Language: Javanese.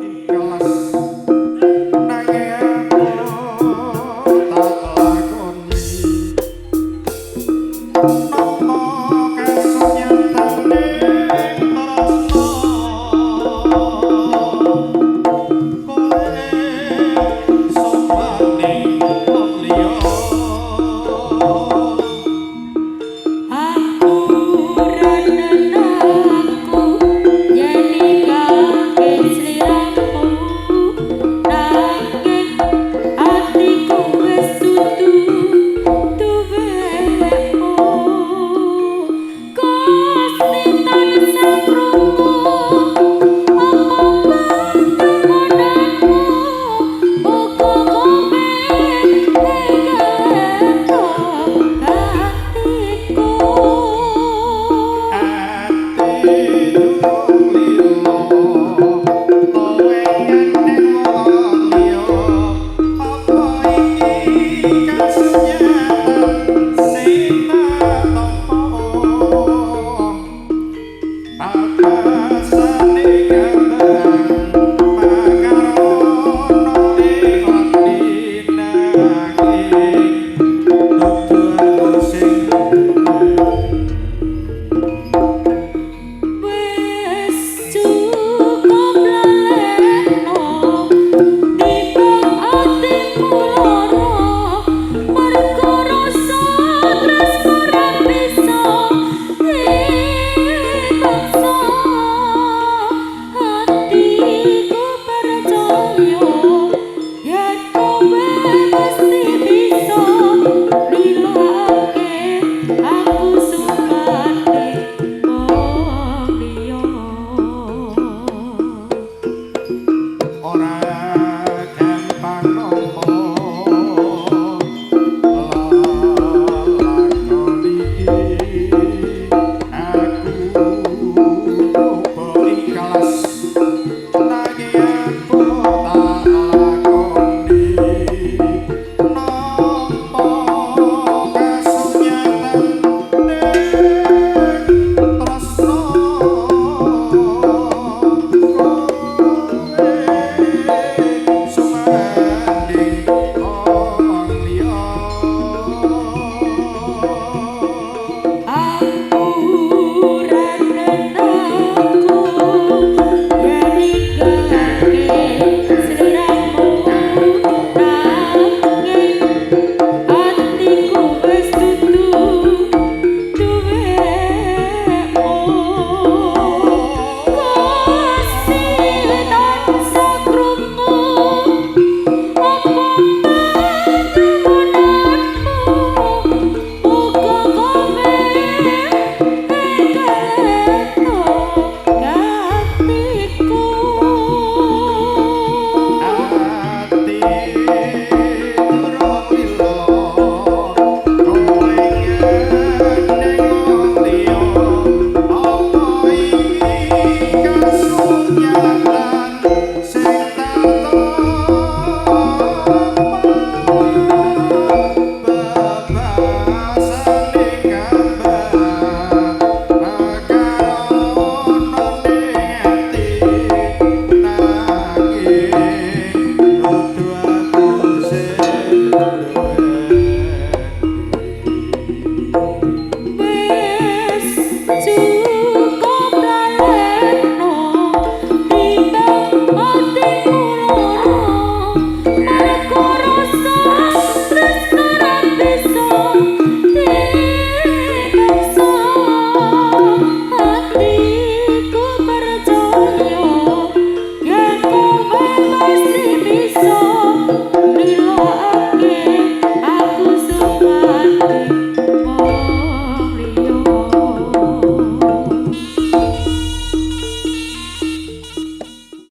Ikhlas nanging aku tak lakoni nampa kasunyatane tresno kowe sombane wong liya. Aku ra aku yen nikahke sliramu, nanging atiku wis dudu duwekmu. Gusti tansah krungu apa panjenenganmu, muga kowe tega gantiku. Ati durung lilo kowe gandeng wong liya, apa iki kasunyatan sing tak tampa? Papasane kembang makarono ing ati, nanging dudu aku sing Wis cukup lalekno timbang atimu lara, mergo rasa tresno ra bisa dipaksa. Atiku percaya yen kowe mesti bisa nilake aku sukane wong liya. Ora.